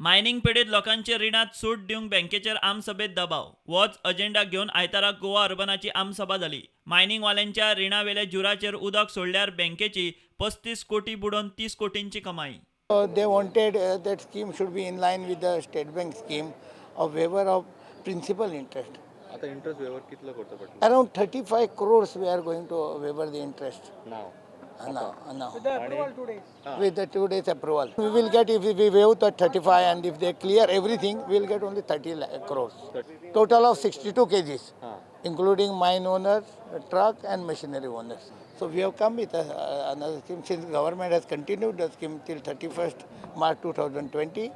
Mining पिडीत लोकांचे रिणांत सूट दिवंक बँकेचेर आमसभेत दबाव. होच अजेंडा घेवन आयतारा गोवा अर्बनाची आमसभा जाली. मायनिंगवाल्यांच्या रिणावेल्या जुराचेर उदक सोडल्यार बँकेची 35 कोटी बुडोवन 30 कोटींची कमाई. They wanted that scheme should be in line with the State Bank scheme of waiver of principal interest. आता इंटरेस्ट वेवर कितलो करचो पडटलो? Around 35 crores we are going to waiver the interest. Now? Now. With the approval 2 days. With the 2 days approval. We will get, if we waive the 35 and if they clear everything, we will get only 30 crores. Total of 62 cases, including mine owners, truck and machinery owners. So we have come with another scheme. Since government has continued the scheme till 31st March 2020,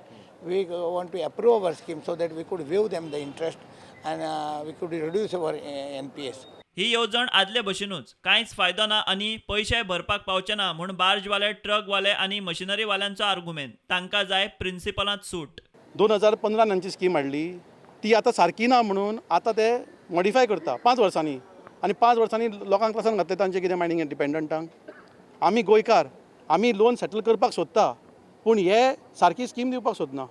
we want to approve our scheme so that we could waive them the interest and we could reduce our NPS. ही येवजण आदले भशेनूच, कांयच फायदो ना आनी पयशे भरपाक पावचे ना म्हूण बार्जवाले, ट्रकवाले आनी मशिनरीवाल्यांचो आर्गुमेंत. तांकां जाय प्रिन्सिपलांत सूट. 2015 तांची स्कीम हाडली, ती आतां सारकी ना म्हणून आतां ते मॉडिफाय करता 5 वर्सांनी आनी 5 वर्सांनी लोकांक त्रासान घातले तांचे कितें मायनिंग डिपेंडंटांक. आमी गोंयकार, आमी लोन सेटल करपाक सोदता, पूण हे सारकी स्कीम दिवपाक सोदना.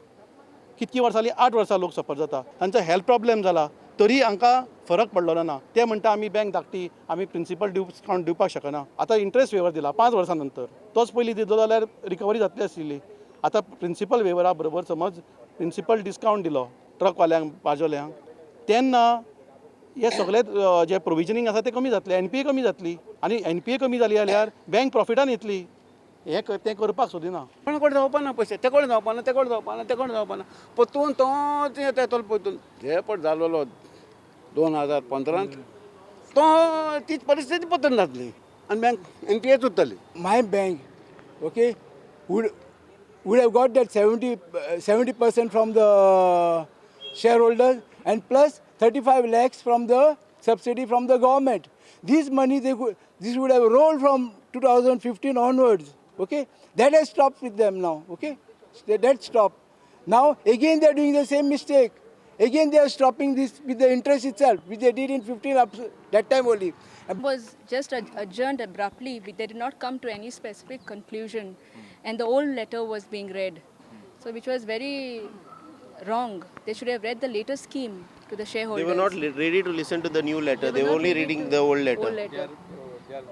कितकीं वर्सां जालीं, 8 वर्सां लोक सफर जाता. तांचो हेल्थ प्रॉब्लेम जाला तरी हांकां फरक पडलेलो ना. ते म्हणटा, आमी बँक धाकटी, आमी प्रिंसिपल डिस्कावंट दिवपाक शकना. आतां इंट्रस्ट वेवर दिला 5 वर्सां नंतर. तोच पयलीं दिलो जाल्यार रिकवरी जातली आशिल्ली. आतां प्रिंसिपल वेवरा बरोबर समज प्रिंसिपल डिस्कावंट दिलो ट्रकवाल्यांक, बाजवाल्यांक, तेन्ना हे सगळे जे प्रोविजनींग आसा ते कमी जातले, एनपीए कमी जातली आनी एनपीए कमी जाली जाल्यार बँक प्रॉफिटान येतली. हें तें करपाक सोदिना. कोणा कडेन जावपा ना पयशे, ते कडेन जावपा ना, ते कडेन जावपा ना, ते कडेन जावपा ना. परतून तोच येतलो परतून. हे पट जालोलो 2015त, तो तीच परिस्थिती परतून जातली आनी बँक एनपीएच उरतली. My bank, okay, would have got that 70% from the shareholders and plus 35 lakhs from the subsidy from the government. This money they could, this would have rolled from 2015 onwards. Okay, that has stopped with them now. Okay, that stopped. Now again they are doing the same mistake. Again they are stopping this with the interest itself, which they did in 15 up that time only. Was just adjourned abruptly. They did not come to any specific conclusion, and the old letter was being read, so which was very wrong. They should have read the later scheme to the shareholders. They were not ready to listen to the new letter. They were were not only ready reading to the old letter. Old letter.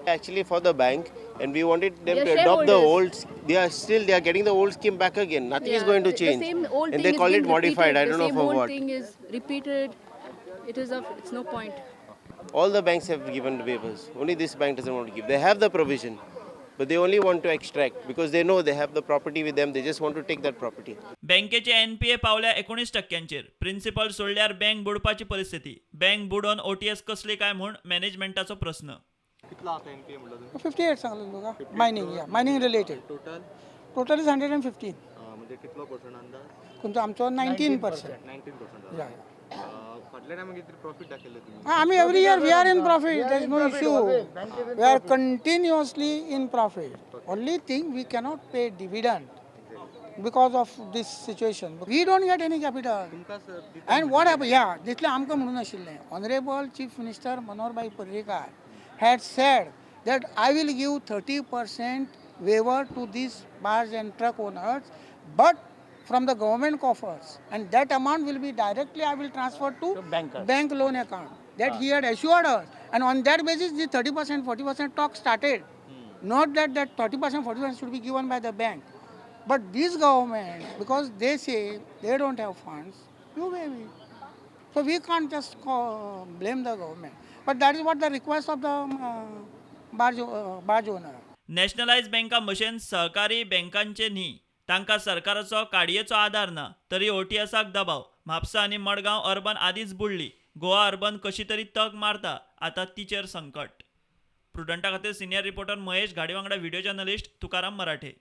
Actually, for the bank, and we wanted them They are to adopt the shareholders. old. They are still they are getting the old scheme back again. Nothing is going to The change. same old And thing they is call being it modified. repeated. I don't The know same for old what. thing is repeated. It is of it's no point. All the banks have given waivers. Only this bank doesn't want to give. They have the provision, but they only want to extract because they know they have the property with them. They just want to take that property. बँकेचे NPA पावल्या 19 टक्क्यांचेर. Principal सोडल्यार bank बुडपाची परिस्थिती. Bank बुडोवन OTS कसली काय म्हूण मॅनेजमेंटाचो प्रस्न. कितलो आता एनपीए म्हणलो तुम्ही? 58 सांगलें तुका, mining, yeah, mining related. Total? Total is 115. म्हणजे कितलो पर्संट अंदाज? खंयचो आमचो? 19%. 19%. या. फाटल्या टायमार कितें प्रॉफीट दाखयल्लें तुमी? आमी every year we are in profit. There is no issue. We are continuously in profit. Only thing, we cannot pay dividend because of this situation. We don't get any capital. तुमकां sir And what happened? Yeah, तितलें आमकां म्हणून आशिल्लें. Honourable Chief Minister Manohar Bhai Parrikar had said that I will give 30% waiver to these barge and truck owners, but from the government coffers, and that amount will be directly I will transfer to bankers. Bank loan account. That he had assured us, and on that basis, the 30%, 40% talk started. Not that that 30%, 40% should be given by the bank. But this government, because they say they don't have funds, you waive it. So we can't just blame the government. But that is what the request of the barge owner. Nationalise बँका भशेन सहकारी बँकांचे न्ही. तांकां सरकाराचो काडयेचो आदार ना, तरी ओटीएसाक दबाव. म्हापसा आनी मडगांव अर्बन आदींच बुडली. गोवा अर्बन कशी तरी तग मारता. आतां तिचेर संकट. प्रुडंटा खातीर सिनियर रिपोर्टर महेश घाडी वांगडा व्हिडिओ जर्नलिस्ट तुकाराम मराठे.